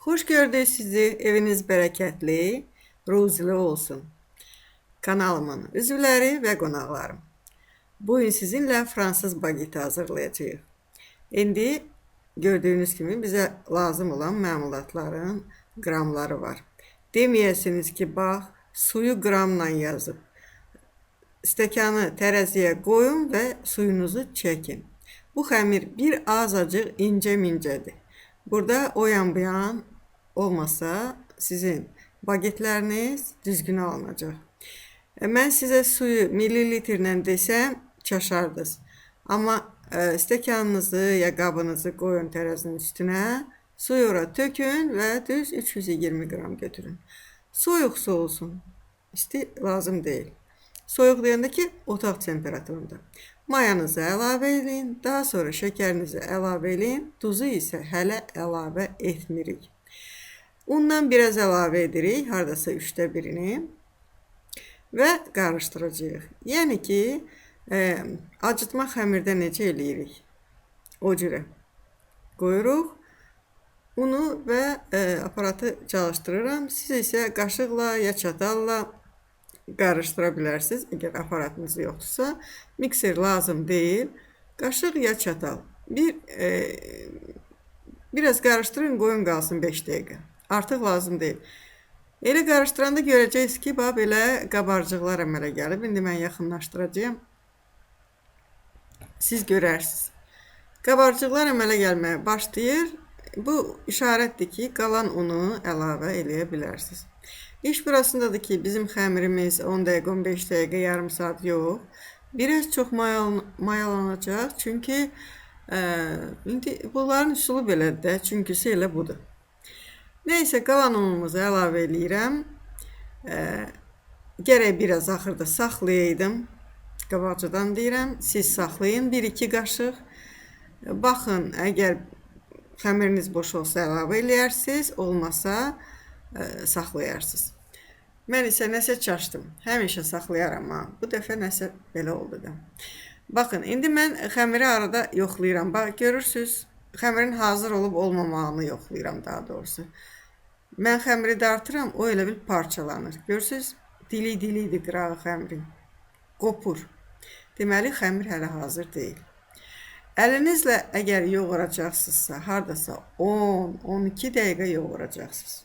Xoş gördük sizi. Eviniz bərəkətli, ruzili olsun. Kanalımın üzvləri və qonaqlarım. Bugün sizinlə Fransız bageti hazırlayacağıq. İndi gördüyünüz kimi bizə lazım olan məmulatların qramları var. Deməyəsiniz ki, bax, suyu qramla yazıb. Stəkanı tərəziyə qoyun və suyunuzu çəkin. Bu xəmir bir azacıq incə-mincədir. Burada o yan bu yan olmasa sizin bagetləriniz düzgün alınacaq. Mən sizə suyu millilitrlə desəm çaşardınız. Amma stəkanınızı ya qabınızı qoyun tərəzinin üstünə, suyu ora tökün və düz 320 qram götürün. Soyuq su olsun. İsti lazım deyil. Soyuq deyəndə ki, otaq temperaturunda. Mayanızı əlavə edin, daha sonra şəkərinizi əlavə edin, duzu isə hələ əlavə etmirik. Undan biraz əlavə edirik, hardasa 1/3-ini və qarışdıracağıq. Yəni ki, acıtma xəmirdə necə eləyirik? O cürə qoyuruq unu və aparatı çalışdırıram. Siz isə qaşıqla ya çatalla qarışdıra bilərsiniz. Əgər aparatınız yoxdursa, mikser lazım deyil. Qaşıq ya çatal. Biraz qarışdırın, qoyun qalsın 5 dəqiqə. Artıq lazım deyil. Elə qarışdıranda görəcəksiniz ki, bax belə qabarcıqlar əmələ gəlib. İndi mən yaxınlaşdıracağam. Siz görərsiniz. Qabarcıqlar əmələ gəlməyə başlayır. Bu işarətdir ki, qalan unu əlavə eləyə bilərsiniz. İş burasındadır ki, bizim xəmirimiz 10 dəqiqə, 15 dəqiqə, yarım saat yox. Biraz çox mayalanacaq. Çünki indi bunların üsulu belədir də, çünkisi elə budur. Neysə, qalan unumuzu əlavə eləyirəm. Gərək biraz axırda saxlayaydım. Qabaqcadan deyirəm, siz saxlayın 1-2 qaşıq. Baxın, əgər xəmiriniz boş olsa əlavə eləyərsiniz, olmasa saxlayarsınız. Mən isə nəsə çaşdım. Həmişə saxlayaram ha. Bu dəfə nəsə belə oldu da. Baxın, indi mən xəmiri arada yoxlayıram. Bax, görürsünüz, xəmirin hazır olub olmamağını yoxlayıram daha doğrusu. Mən xəmiri dartıram, o elə bil parçalanır. Görürsünüz, dili-dilidir qırağı xəmirin. Qopur. Deməli, xəmir hələ hazır deyil. Əlinizlə əgər yoğuracaqsınızsa, hardasa 10-12 dəqiqə yoğuracaqsınız.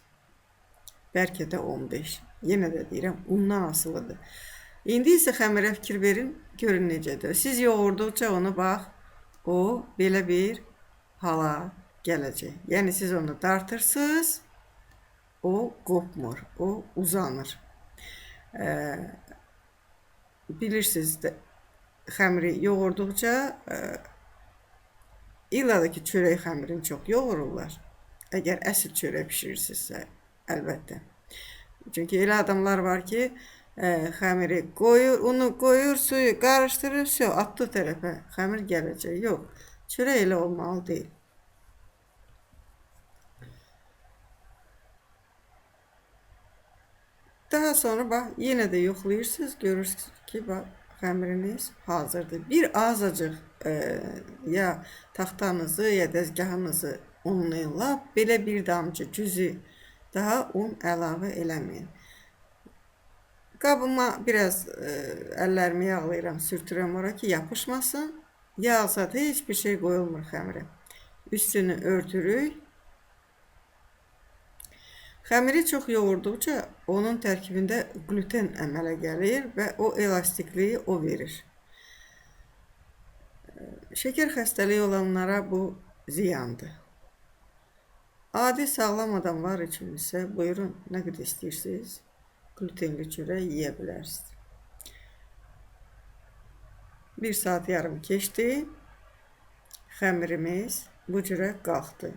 Bəlkə də 15. Yenə də deyirəm, undan asılıdır. İndi isə xəmirə fikir verin, görün necədir. Siz yoğurduqca onu bax, o belə bir hala gələcək. Yəni siz onu dartırsınız, o qopmur, o uzanır. Bilirsiniz də, xəmiri yoğurduqca illa da ki, çörək xəmirini çox yoğururlar. Əgər əsl çörək pişirirsinizsə, əlbəttə. Çünki elə adamlar var ki, xəmiri qoyur, unu qoyur, suyu qarışdırır, vəsə, atdı tərəfə, xəmir gələcək. Yox, çörək elə olmalı deyil. Daha sonra bax, yenə də yoxlayırsınız, görürsünüz ki, bax, xəmiriniz hazırdır. Bir azacıq ya taxtanızı, ya dəzgahınızı unlayın, lap belə bir damcı cüzi daha un əlavə eləməyin. Qabıma biraz əllərimi yağlayıram, sürtürəm ora ki, yapışmasın. Yağ zat heç bir şey qoyulmur xəmirə. Üstünü örtürük. Xəmiri çox yoğurduqca onun tərkibində gluten əmələ gəlir və o elastikliyi o verir. Şəkər xəstəliyi olanlara bu ziyandır. Adi sağlam adamlar üçün isə buyurun, nə qədər istəyirsiniz, glutenli çörək yeyə bilərsiniz. 1 saat yarım keçdi. Xəmirimiz bu cürə qalxdı.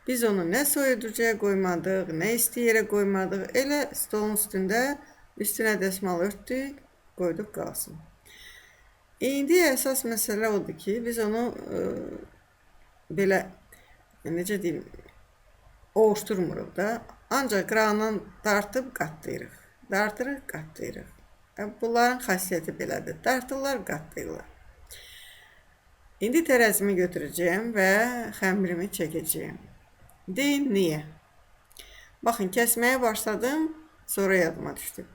Biz onu nə soyuducuya qoymadıq, nə isti yerə qoymadıq. Elə stolun üstündə üstünə dəsmal örtdük, qoyduq qalsın. İndi əsas məsələ odur ki, biz onu belə, necə deyim, ovuşdurmuruq da. Ancaq qırağından dartıb qatlayırıq. Dartırıq, qatlayırıq. Bunların xasiyyəti belədir. Dartırlar, qatlayırlar. İndi tərəzimi götürəcəyim və xəmirimi çəkəcəyim. Deyin, niyə? Baxın, kəsməyə başladım, sonra yadıma düşdü.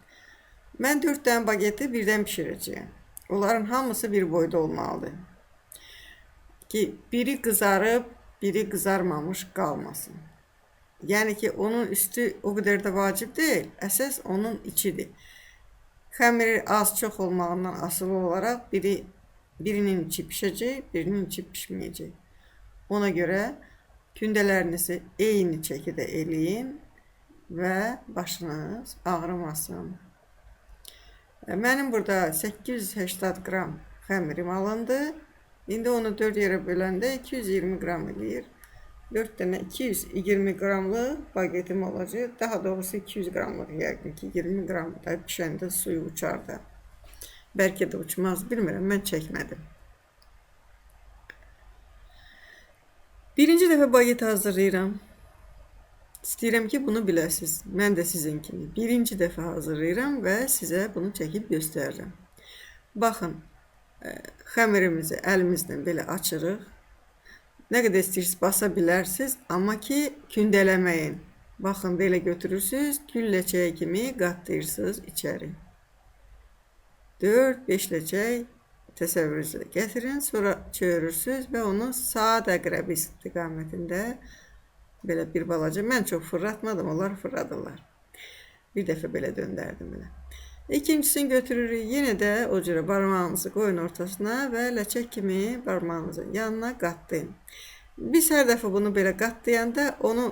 Mən 4 dənə bageti birdən bişirəcəyəm. Onların hamısı bir boyda olmalıdır. Ki, biri qızarıb, biri qızarmamış qalmasın. Yəni ki, onun üstü o qədər də vacib deyil, əsas onun içidir. Xəmiri az-çox olmağından asılı olaraq birinin içi pişəcək, birinin içi pişməyəcək. Ona görə kündələrinizi eyni çəkidə eləyin və başınız ağrımasın. Mənim burada 880 qram xəmirim alındı. İndi onu 4 yerə böləndə 220 qram eləyir. 4 dənə 220 qramlıq bagetim olacaq. Daha doğrusu 200 qramlıq, yəqin ki 20 qram da pişəndə suyu uçar da. Bəlkə də uçmaz, bilmirəm, mən çəkmədim. Birinci dəfə baget hazırlayıram. İstəyirəm ki, bunu biləsiniz. Mən də sizin kimi birinci dəfə hazırlayıram və sizə bunu çəkib göstərirəm. Baxın, xəmirimizi əlimizlə belə açırıq. Nə qədər istəyirsiniz basa bilərsiniz, amma ki, kündələməyin. Baxın, belə götürürsünüz, gül ləçəyi kimi qatlayırsınız içəri. 4-5 ləçək təsəvvürünüzə gətirin, sonra çeviриrsiniz və onu saat əqrəbi istiqamətində belə bir balaca, mən çox fırlatmadım, onlar fırladırlar. Bir dəfə belə döndərdim belə. İkincisini götürürük, yenə də o cürə barmağınızı qoyun ortasına və ləçək kimi barmağınızın yanına qatlayın. Biz hər dəfə bunu belə qatlayanda onu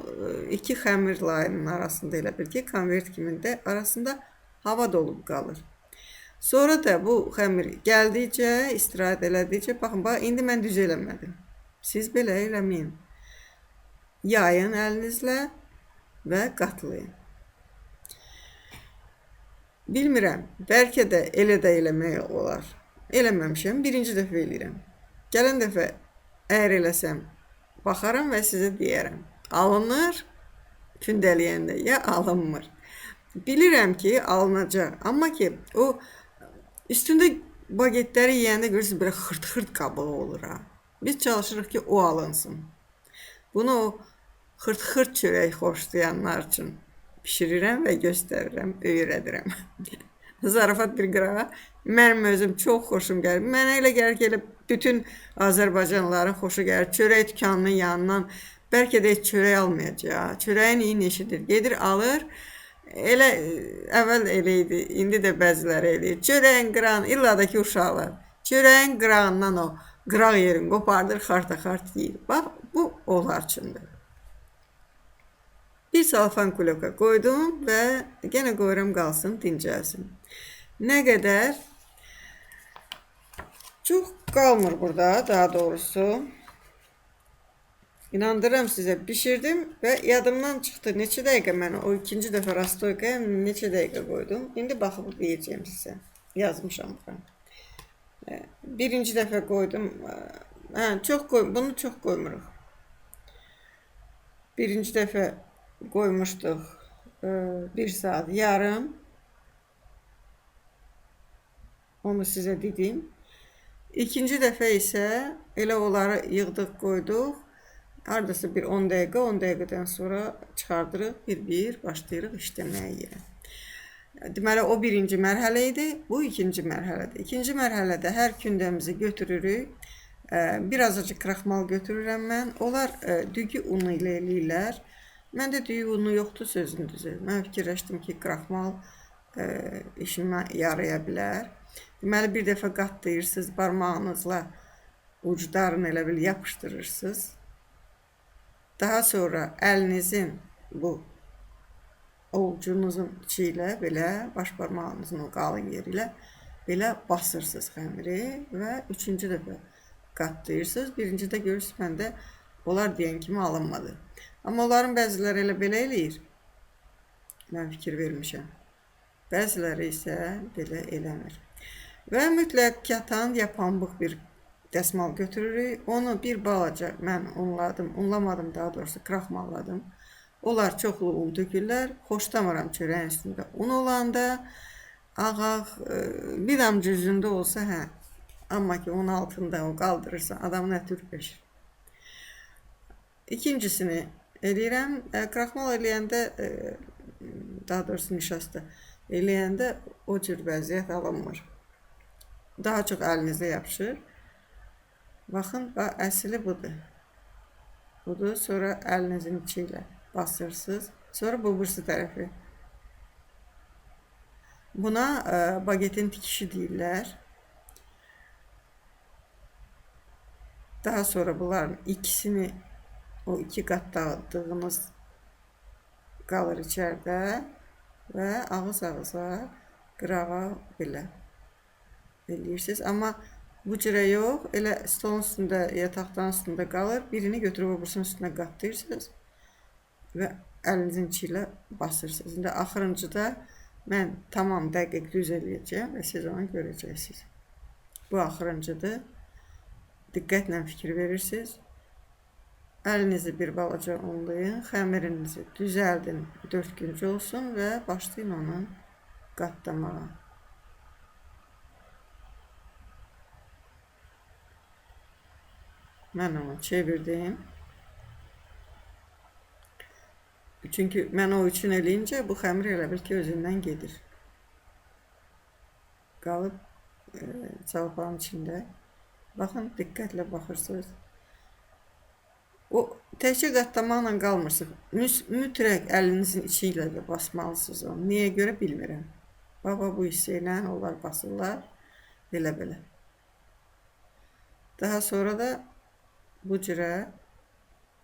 iki xəmir layının arasında elə bil ki, konvert kimi də arasında hava dolub qalır. Sonra da bu xəmir gəldikcə, istirahət elədikcə, baxın, bax, indi mən düz eləmədim. Siz belə eləməyin. Yayın əlinizlə və qatlayın. Bilmirəm, bəlkə də elə də eləmək olar. Eləməmişəm, birinci dəfə eləyirəm. Gələn dəfə əgər eləsəm, baxaram və sizə deyərəm. Alınır kündələyəndə ya alınmır. Bilirəm ki, alınacaq. Amma ki, o üstündə bagetləri yeyəndə görürsünüz, belə xırt-xırt qabığı olur. Ha. Biz çalışırıq ki, o alınsın. Bunu o xırt-xırt çörək xoşlayanlar üçün pişirirəm və göstərirəm, öyrədirəm. Zarafat bir qırağa. Mənim özüm çox xoşum gəlir. Mənə elə gəlir ki, elə bütün Azərbaycanlıların xoşu gəlir. Çörək dükanının yanından bəlkə də heç çörək almayacaq. Çörəyin iyi neşidir. Gedir, alır. Elə əvvəl elə idi, indi də bəziləri eləyir. Çörəyin qırağını, illa da ki uşaqlar. Çörəyin qırağından o qıraq yerini qopardır, xarta-xart yeyir. Bax, bu onlar üçündür. Bir salafan kuloka qoydum və yenə qoyuram qalsın, dincəlsin. Nə qədər? Çox qalmır burada, daha doğrusu. İnandırıram sizə, bişirdim və yadımdan çıxdı. Neçə dəqiqə mən o ikinci dəfə rastoykaya neçə dəqiqə qoydum. İndi baxıb deyəcəyim sizə. Yazmışam bura. Birinci dəfə qoydum. Hə, çox qoy, bunu çox qoymuruq. Birinci dəfə qoymuşduq 1 saat yarım. Onu sizə dedim. İkinci dəfə isə elə onları yığdıq, qoyduq. Hardasa bir 10 dəqiqə, 10 dəqiqədən sonra çıxardırıq, bir-bir başlayırıq işləməyə yerə. Deməli, o birinci mərhələ idi, bu ikinci mərhələdir. İkinci mərhələdə hər kündəmizi götürürük. Bir azacıq kraxmal götürürəm mən. Onlar düyü unu ilə eləyirlər. Məndə düyü unu yoxdur, sözün düzü. Mən fikirləşdim ki, kraxmal işimə yaraya bilər. Deməli, bir dəfə qatlayırsınız, barmağınızla uclarını elə bil yapışdırırsınız. Daha sonra əlinizin bu ovucunuzun içi ilə belə, baş barmağınızın o qalın yeri ilə belə basırsınız xəmiri və üçüncü dəfə qatlayırsınız. Birinci də görürsünüz, məndə onlar deyən kimi alınmadı. Amma onların bəziləri elə belə eləyir. Mən fikir vermişəm. Bəziləri isə belə eləmir. Və mütləq katan ya pambıq bir dəsmal götürürük. Onu bir balaca mən unladım, unlamadım daha doğrusu, kraxmalladım. Onlar çoxlu un tökürlər. Xoşlamıram çörəyin üstündə un olanda. Ağ-ağ bir damcı üzündə olsa, hə. Amma ki, onun altında o qaldırırsan, adamın əti ürpəşir. İkincisini eləyirəm. Kraxmal eləyəndə, daha doğrusu nişasta eləyəndə o cür vəziyyət alınmır. Daha çox əlinizə yapışır. Baxın, əsli budur. Budur, sonra əlinizin içi ilə basırsınız. Sonra bu birisi tərəfi. Buna bagetin tikişi deyirlər. Daha sonra bunların ikisini, o iki qatladığımız qalır içəridə və ağız-ağıza qırağa belə eləyirsiniz. Amma bu cürə yox, elə stolun üstündə, ya taxtanın üstündə qalır. Birini götürüb o birisinin üstünə qatlayırsınız və əlinizin içi ilə basırsınız. İndi axırıncıda mən tamam dəqiq düz eləyəcəyəm və siz onu görəcəksiniz. Bu axırıncıdır. Diqqətlə fikir verirsiniz. Əlinizi bir balaca unlayın, xəmirinizi düzəldin, 4 güncü olsun və başlayın onu qatlamağa. Mən onu çevirdim. Çünki mən o üçün eləyincə bu xəmir elə bil ki, özündən gedir. Qalıb çalapanın içində. Baxın, diqqətlə baxırsınız. O təkcə qatlamaqla qalmırsınız. Mütləq əlinizin içi ilə də basmalısınız onu. Niyə görə bilmirəm. Baba bu hissə ilə onlar basırlar. Belə-belə. Daha sonra da bu cürə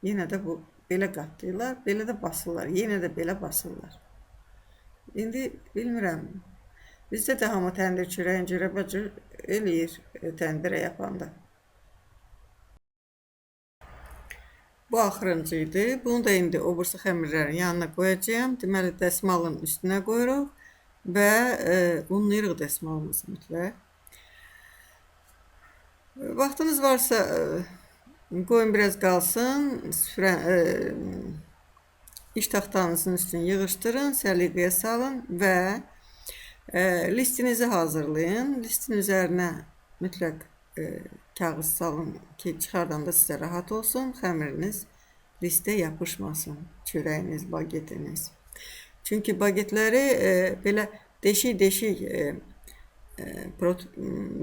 yenə də bu belə qatlayırlar, belə də basırlar. Yenə də belə basırlar. İndi bilmirəm. Bizdə də hamı təndir çörəyin cürəbəcür eləyir təndirə yapanda. Bu axırıncı idi. Bunu da indi o birisi xəmirlərin yanına qoyacağam. Deməli, dəsmalın üstünə qoyuruq və unlayırıq dəsmalımızı mütləq. Vaxtınız varsa qoyun biraz qalsın. İş taxtanızın üstünü yığışdırın, səliqəyə salın və listinizi hazırlayın. Listin üzərinə mütləq kağız salın ki, çıxardanda sizə rahat olsun. Xəmiriniz listə yapışmasın, çörəyiniz, bagetiniz. Çünki bagetləri belə deşik-deşik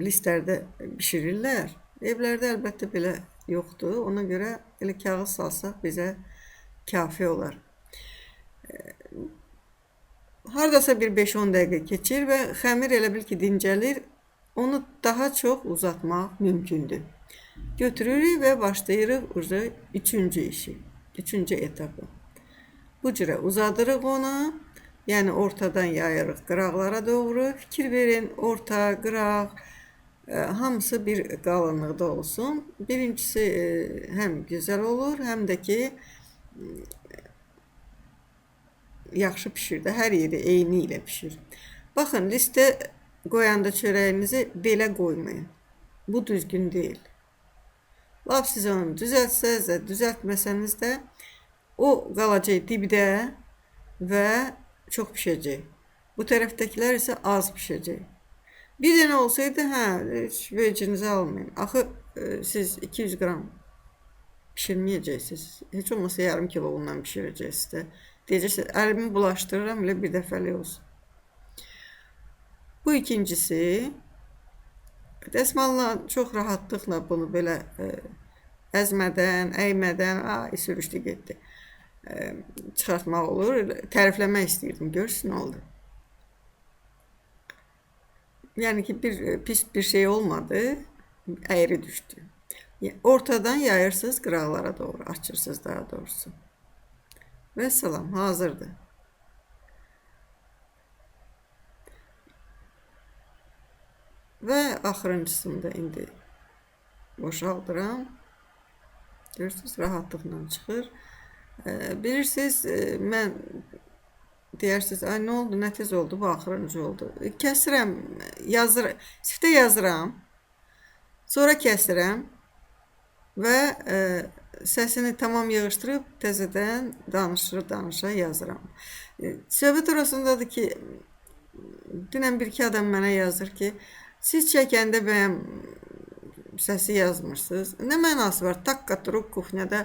listlərdə bişirirlər. Evlərdə əlbəttə belə yoxdur. Ona görə elə kağız salsaq bizə kafi olar. Hardasa bir 5-10 dəqiqə keçir və xəmir elə bil ki, dincəlir. Onu daha çox uzatmaq mümkündür. Götürürük və başlayırıq üçüncü işi, üçüncü etapı. Bu cürə uzadırıq onu. Yəni ortadan yayırıq qıraqlara doğru. Fikir verin, orta, qıraq, hamısı bir qalınlıqda olsun. Birincisi həm gözəl olur, həm də ki, yaxşı pişir də, hər yeri eyni ilə pişir. Baxın, listə qoyanda çörəyinizi belə qoymayın. Bu düzgün deyil. Lap siz onu düzəltsəniz də, düzəltməsəniz də o qalacaq dibdə və çox pişəcək. Bu tərəfdəkilər isə az pişəcək. Bir dənə olsaydı, hə, heç vecinizi almayın. Axı, siz 200 qram pişirməyəcəksiniz. Heç olmasa yarım kilo undan pişirəcəksiniz də. Deyəcəksiniz, əlimi bulaşdırıram, elə bir dəfəlik olsun. Bu ikincisi. Dəsmalla çox rahatlıqla bunu belə əzmədən, əymədən, ay, sürüşdü getdi. Çıxartmaq olur. Tərifləmək istəyirdim. Görürsün, nə oldu? Yəni ki, bir pis bir şey olmadı. Əyri düşdü. Ortadan yayırsınız qıraqlara doğru, açırsınız daha doğrusu. Və salam, hazırdır. Və axırıncısını da indi boşaldıram. Görürsünüz, rahatlıqla çıxır. Bilirsiniz, mən deyirsiniz, ay nə oldu, nə tez oldu, bu axırıncı oldu. Kəsirəm, yazır, siftə yazıram, sonra kəsirəm və səsini tamam yığışdırıb təzədən danışa yazıram. Söhbət orasındadır ki, dünən bir iki adam mənə yazır ki, siz çəkəndə bəyəm səsi yazmırsınız. Nə mənası var? Takka turub kuxnyada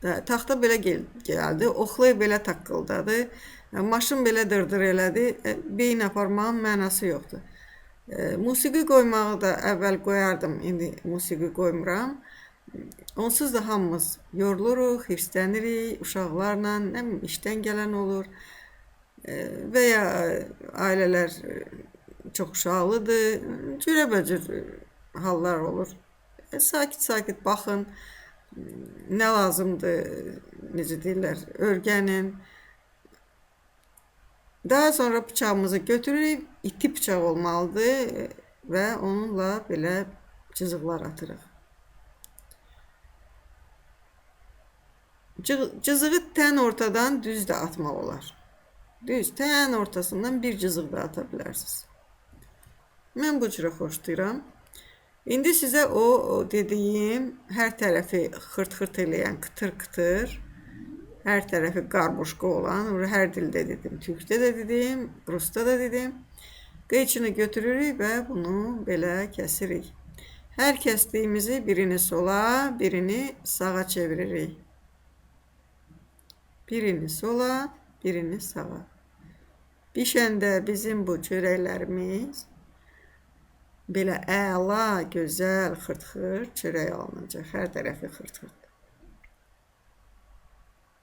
Taxta belə gəldi, oxlay belə taqqıldadı, maşın belə dırdır elədi. Beyin aparmağın mənası yoxdur. Musiqi qoymağı da əvvəl qoyardım, indi musiqi qoymuram. Onsuz da hamımız yoruluruq, hirslənirik, uşaqlarla, nə bilim, işdən gələn olur və ya ailələr çox uşaqlıdır, cürəbəcür hallar olur. Sakit-sakit baxın, nə lazımdır, necə deyirlər, örgənin. Daha sonra bıçağımızı götürürük, iti bıçaq olmalıdır və onunla belə cızıqlar atırıq. Cızığı tən ortadan düz də atmaq olar. Düz, tən ortasından bir cızıq da ata bilərsiniz. Mən bu cürə xoşlayıram. İndi sizə o dediyim hər tərəfi xırt-xırt eləyən, qıtır-qıtır, hər tərəfi qarboşqa olan, hər dildə dedim, türkdə də dedim, rusda da dedim. Qıyçını götürürük və bunu belə kəsirik. Hər kəsdiyimizi birini sola, birini sağa çeviririk. Birini sola, birini sağa. Bişəndə bizim bu çörəklərimiz belə əla, gözəl, xırt-xırt çörək alınacaq. Hər tərəfi xırt-xırt.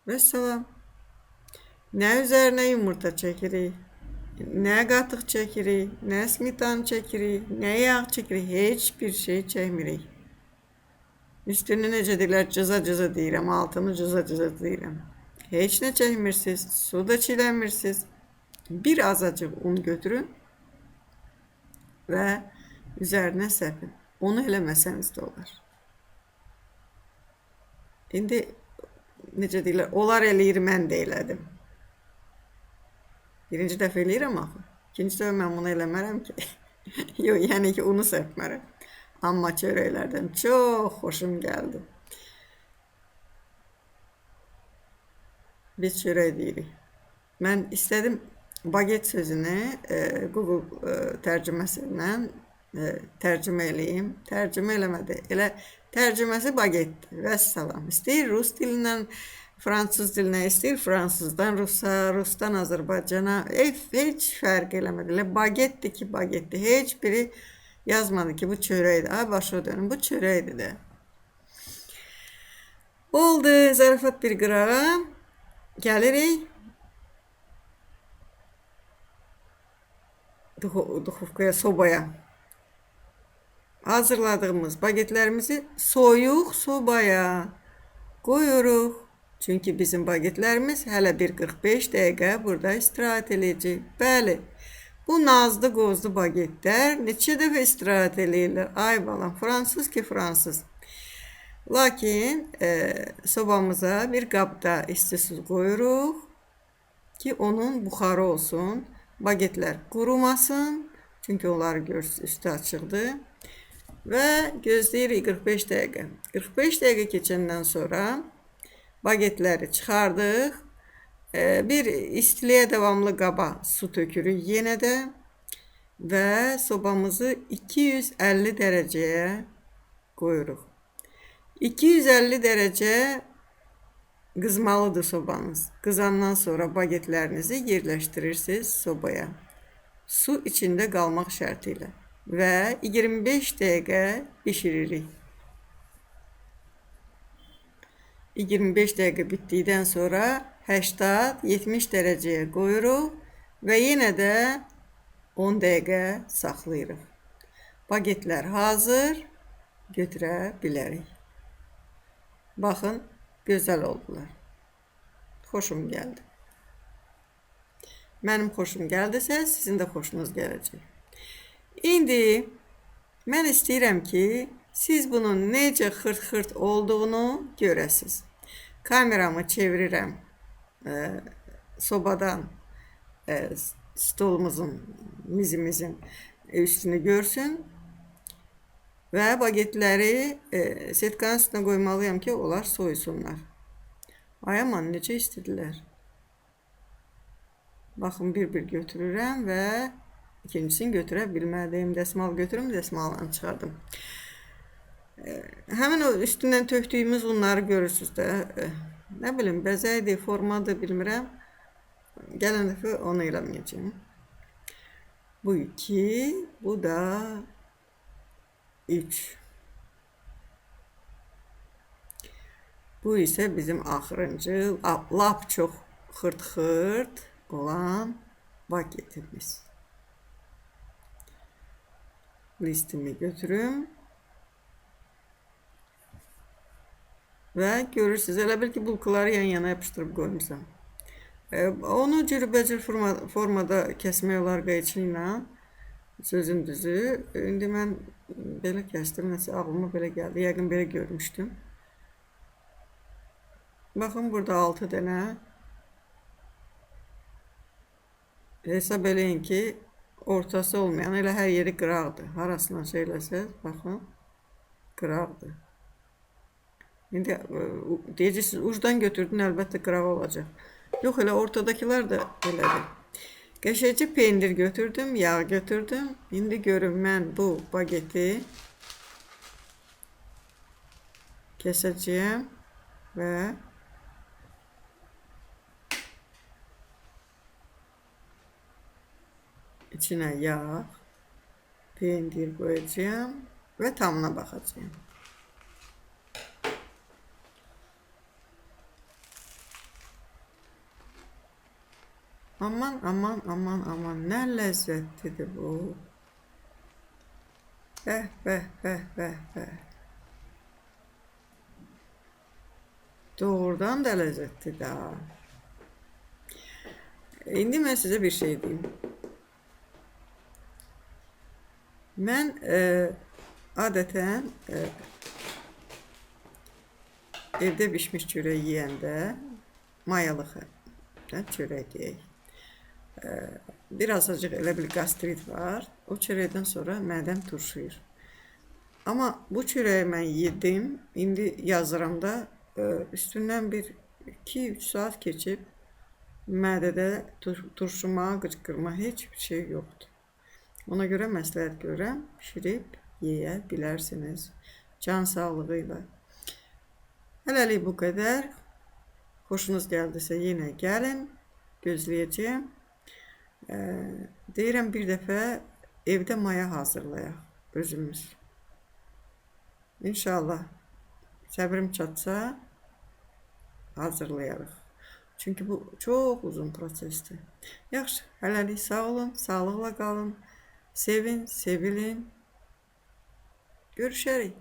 Vəssalam. Nə üzərinə yumurta çəkirik, nə qatıq çəkirik, nə smitan çəkirik, nə yağ çəkirik, heç bir şey çəkmirik. Üstünü necə deyirlər, cıza-cıza deyirəm, altını cıza-cıza deyirəm. Heç nə çəkmirsiniz, su da çiləmirsiniz. Bir azacıq un götürün və üzərinə səpin. Onu eləməsəniz də olar. İndi necə deyirlər, onlar eləyir, mən də elədim. Birinci dəfə eləyirəm axı. İkinci dəfə mən bunu eləmərəm ki. Yox, yəni ki, unu səpmərəm. Amma çörəklərdən çox xoşum gəldi. Biz çörək deyirik. Mən istədim baget sözünü Google tərcüməsindən tərcümə eləyim. Tərcümə eləmədi. Elə tərcüməsi bagetdir. Vəssalam. İstəyir rus dilindən fransız dilinə, istəyir fransızdan rusa, rusdan Azərbaycana. Heç fərq eləmədi. Elə bagetdir ki, bagetdir. Heç biri yazmadı ki, bu çörəkdir. Ay, başa dönüm, bu çörəkdir də. Oldu. Zarafat bir qırağa. Gəlirik. Duxovkaya, sobaya. Hazırladığımız bagetlərimizi soyuq sobaya qoyuruq. Çünki bizim bagetlərimiz hələ bir 45 dəqiqə burada istirahət eləyəcək. Bəli, bu nazlı qozlu bagetlər neçə dəfə istirahət eləyirlər. Ay balam, fransız ki fransız. Lakin sobamıza bir qabda isti su qoyuruq ki, onun buxarı olsun. Bagetlər qurumasın. Çünki onları görürsünüz, üstü açıqdır. Və gözləyirik 45 dəqiqə. 45 dəqiqə keçəndən sonra bagetləri çıxardıq. Bir istiliyə davamlı qaba su tökürük yenə də və sobamızı 250 dərəcəyə qoyuruq. 250 dərəcə qızmalıdır sobanız. Qızandan sonra bagetlərinizi yerləşdirirsiniz sobaya. Su içində qalmaq şərti ilə və 25 dəqiqə bişiririk. 25 dəqiqə bitdikdən sonra 80-70 dərəcəyə qoyuruq və yenə də 10 dəqiqə saxlayırıq. Bagetlər hazır, götürə bilərik. Baxın, gözəl oldular. Xoşum gəldi. Mənim xoşum gəldisə, sizin də xoşunuz gələcək. İndi mən istəyirəm ki, siz bunun necə xırt-xırt olduğunu görəsiniz. Kameramı çevirirəm sobadan stolumuzun, mizimizin üstünü görsün. Və bagetləri setkanın üstünə qoymalıyam ki, onlar soyusunlar. Ay aman, necə istədilər. Baxın, bir-bir götürürəm və ikincisini götürə bilmədim. Dəsmal götürüm, dəsmalını çıxardım. Həmin o üstündən tökdüyümüz unları görürsünüz də. Nə bilim, bəzəkdir, formadır, bilmirəm. Gələn dəfə onu eləməyəcəyim. Bu 2, bu da 3. Bu isə bizim axırıncı, lap çox xırt-xırt olan bagetimiz. Listimi götürüm. Və görürsünüz, elə bil ki, bulkaları yan-yana yapışdırıb qoymuşam. Onu cürbəcür formada kəsmək olar qayçı ilə, sözün düzü. İndi mən belə kəsdim, nəsə ağlıma belə gəldi, yəqin belə görmüşdüm. Baxın, burada 6 dənə. Hesab eləyin ki, ortası olmayan, elə hər yeri qıraqdır. Harasından şey eləsəz, baxın, qıraqdır. İndi deyəcəksiniz, ucdan götürdün, əlbəttə qıraq olacaq. Yox, elə ortadakılar da elədir. Qəşəngcə pendir götürdüm, yağ götürdüm. İndi görün, mən bu bageti kəsəcəyəm və içinə yağ, pendir qoyacağam və tamına baxacağam. Aman, aman, aman, aman, nə ləzzətlidir bu. Bəh, bəh, bəh, bəh, bəh. Doğrudan da ləzzətlidir ha. İndi mən sizə bir şey deyim. Mən adətən evdə bişmiş çörək yeyəndə mayalı çörək deyək. Bir azacıq elə bir qastrit var. O çörəkdən sonra mədəm turşuyur. Amma bu çörəyi mən yedim. İndi yazıram da üstündən bir 2-3 saat keçib mədədə turşuma, qıcqırma heç bir şey yoxdur. Ona görə məsləhət görürəm, bişirib yeyə bilərsiniz. Can sağlığı ilə. Hələlik bu qədər. Xoşunuz gəldisə yenə gəlin. Gözləyəcəyəm. Deyirəm bir dəfə evdə maya hazırlayaq özümüz. İnşallah səbrim çatsa hazırlayarıq. Çünki bu çox uzun prosesdir. Yaxşı, hələlik sağ olun, sağlıqla qalın. Sevin, sevilin. Görüşərik.